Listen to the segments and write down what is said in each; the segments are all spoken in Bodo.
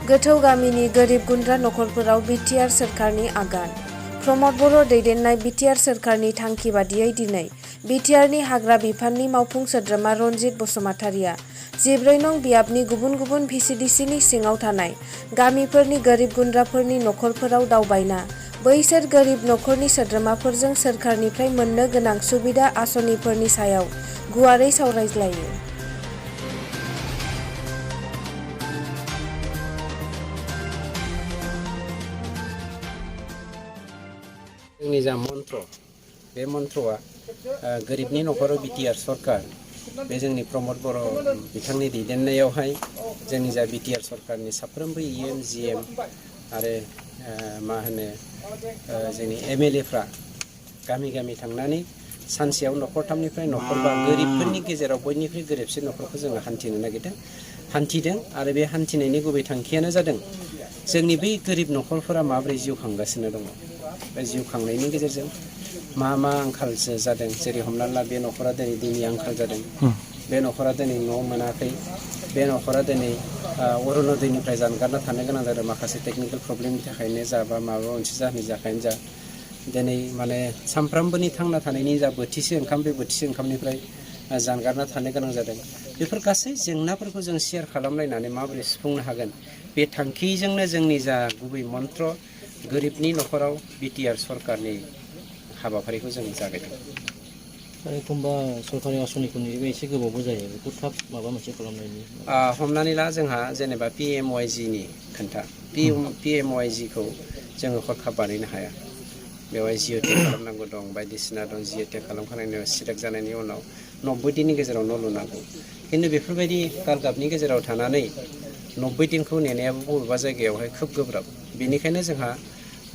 गोथौ गामिनि गोरिब गुन्द्रा नखरफोराव बिटिआर सोरखारनि आगान। प्रमद बर' दैदेननाय बिटिआर सोरखारनि थांखि बादियै दिनै बिटिआरनि हाग्रा बिफाननि मावफुं सोद्रोमा रनजित बसुमतारिया 14 नं बियाबनि गुबुन गुबुन भिसिडिसिनि सिङाव थानाय गामिफोरनि गोरिब गुन्द्राफोरनि नखरफोराव दावबायना बैसोर गोरिब नखरनि सोद्रोमाफोरजों सोरखारनिफ्राय मोननो गोनां सुबिदा आसनिफोरनि सायाव गुवारै सावरायज्लायो। जोंनि जा मन्त्र बे मन्त्रआ गोरिबनि नखराव बिटिआर सरकार बे जोंनि प्रमद बर' बिथांनि दैदेननायावहाय जोंनि जा बिटिआर सरकारनि साफ्रोमबो इएम जिएम आरो मा होनो जोंनि एमएलएफ्रा गामि गामि थांनानै सानसेयाव नखरथामनिफ्राय नखरबा गोरिबफोरनि गेजेराव बयनिख्रुइ गोरिबसिन नखरखौ जोङो हान्थिदों आरो बे हान्थिनायनि गुबै थांखियानो जादों जोंनि बै गोरिब नखरफोरा माबोरै जिउ खांगासिनो दङ। बे जिउ खांनायनि गेजेरजों मा आंखाल जादों, जेरै हमनानै ला बे नखरा दिनै दैनि आंखाल जादों, बे नखरा दिनै न' मोनाखै, बे नखरा दिनै अरुण'दयनिफ्राय जानगारना थानो गोनां जादों माखासे टेकनिकेल प्रब्लेमनि थाखायनो जा बा माबा मोनसे जाहोननि थाखायनो जा दिनै माने सानफ्रामबोनि थांना थानायनि जा बोथिसे ओंखाम बे बोथिसे ओंखामनिफ्राय जानगारना थानो गोनां जादों। बेफोर गासै जेंनाफोरखौ जों शेयार खालामलायनानै माबोरै सुफुंनो हागोन बे थांखिजोंनो जोंनि जा गुबै मन्त्र गोरिबनि नखराव बिटिआर सरकारनि हाबाफारिखौ जों जागायदों। एखनबा सरकारि आसनिफोरनिबो एसे गोबावबो जायो, बेखौ थाब माबा मोनसे खालामनायनि हमनानै ला जोंहा जेनेबा PMYGनि खोन्था PMYGखौ जोङो हरखाब बानायनो हाया। बेवहाय जिअ'टेक खालामनांगौ दं, बायदिसिना दं। जिअ'टेक खालामखांनायनि उनाव सिलेक्ट जानायनि उनाव 90 दिननि गेजेराव न' लुनांगौ। खिन्थु बेफोरबायदि गाबनि गेजेराव थानानै 90 दिनखौ नेनायाबो बबेबा जायगायावहाय खोब गोब्राब। बेनिखायनो जोंहा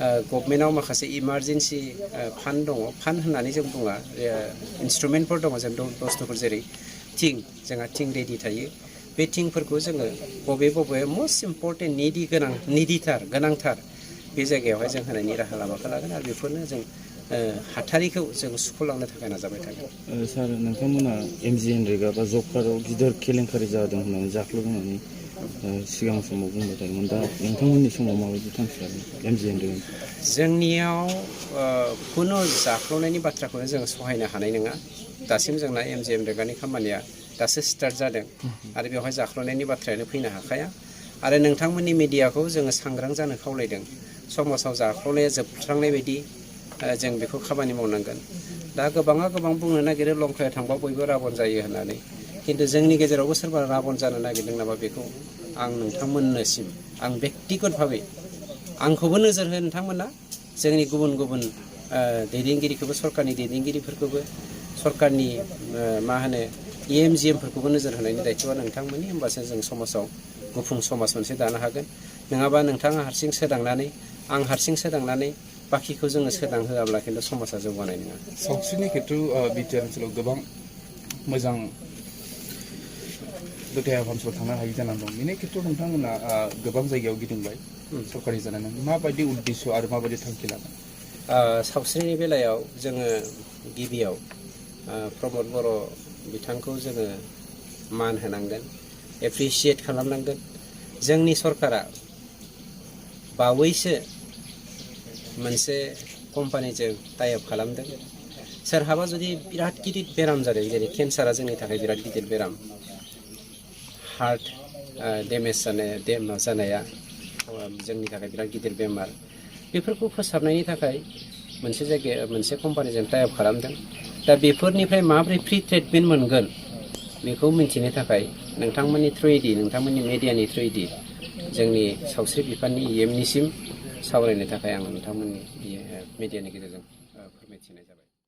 गभर्नमेन्टआव माखासे इमारजेन्सि फान्ड दङ। फान्ड होननानै जों बुङा, इन्सट्रुमेन्टफोर दङ जों बुस्थुफोर जेरै जोंहा थिं रेडि थायो। बे थिंफोरखौ जोङो बबे मस्ट इम्परटेन्ट गोनांथार बे जायगायावहाय जों होनायनि राहा लामाखौ लागोन आरो बेफोरनो जों हाथारिखौ जों सुख'लांनो थाखाय नाजाबाय थागोन। सार, नोंथांमोना MGNरेगा बा जब कार्डआव गिदिर केलेंकारि जादों होननानै जाख्ल'बोनानै सिगां समाव बुंबाय थादोंमोन। दा नोंथांमोननि समाव माबायदि थांखि लादों MGNरेगा? जोंनियाव खुनु जाख्ल'नायनि बाथ्राखौनो जों सहायनो हानाय नङा। दासिम जोंना MGNरेगानि खामानिया दासो स्टार्ट जादों आरो बेवहाय जाख्ल'नायनि बाथ्रायानो फैनो हाखाया। आरो नोंथांमोननि मिडियाखौ जोङो सांग्रां जानो खावलायदों। समाजाव जाख्ल'नाया जोबस्रांनाय बायदि जों बेखौ खामानि मावनांगोन। दा गोबां बुंनो नागिरो लंकायाव थांबा बयबो राबन जायो होननानै, खिन्थु जोंनि गेजेरावबो सोरबा राबन जानो नागिरदों नामा बेखौ आं नोंथांमोननिसिम बेक्तिगत भाबै आंखौबो नोजोर हो नोंथांमोना, जोंनि गुबुन दैदेनगिरिखौबो, सरकारनि दैदेनगिरिफोरखौबो, सरकारनि मा होनो EMGMफोरखौबो नोजोर होनायनि दायथ'आ नोंथांमोननि। होमबासो जों समाजाव गुफुं समाज मोनसे दानो हागोन। नङाबा नोंथाङा हारसिं सोदांनानै आं हारसिं सोदांनानै बाखिखौ जोङो सोदांहोआब्ला खिन्थु समाजा जौगानाय नङा। सावस्रिनि खेथ्रआव बिटिआर ओनसोलाव गोबां मोजां देहा फाहामसालियाव थांनो हायि जानानै दं। बेनि खेथ्रआव नोंथांमोना गोबां जायगायाव गिदिंबाय सरकारि जानानै, माबायदि उद्देश्य आरो माबायदि थांखि लागोन? सावस्रिनि बेलायाव जोङो गिबियाव प्रमद बर' बिथांखौ जोङो मान होनांगोन, एप्रिसियेट खालामनांगोन। जोंनि सरकारा बावैसो मोनसे कम्पानिजों टाइ आप खालामदों। सोरहाबा जुदि बिराद गिदिर बेराम जादों, जेरै केन्सारा जोंनि थाखाय बिराद गिदिर बेराम, हार्ट डेमेज जानाया जोंनि थाखाय बिराद गिदिर बेमार, बेफोरखौ फोसाबनायनि थाखाय मोनसे कम्पानिजों टाइ आप खालामदों। दा बेफोरनिफ्राय माबोरै फ्रि ट्रिटमेन्ट मोनगोन बेखौ मिन्थिनो थाखाय नोंथांमोननि थ्रुयैदि, नोंथांमोननि मिडियानि थ्रुयैदि जोंनि सावस्रि बिफाननि EMनिसिम सावरायनो थाखाय आं नोंथांमोननि मिडियानि गेजेरजों फोरमायथिनाय जाबाय।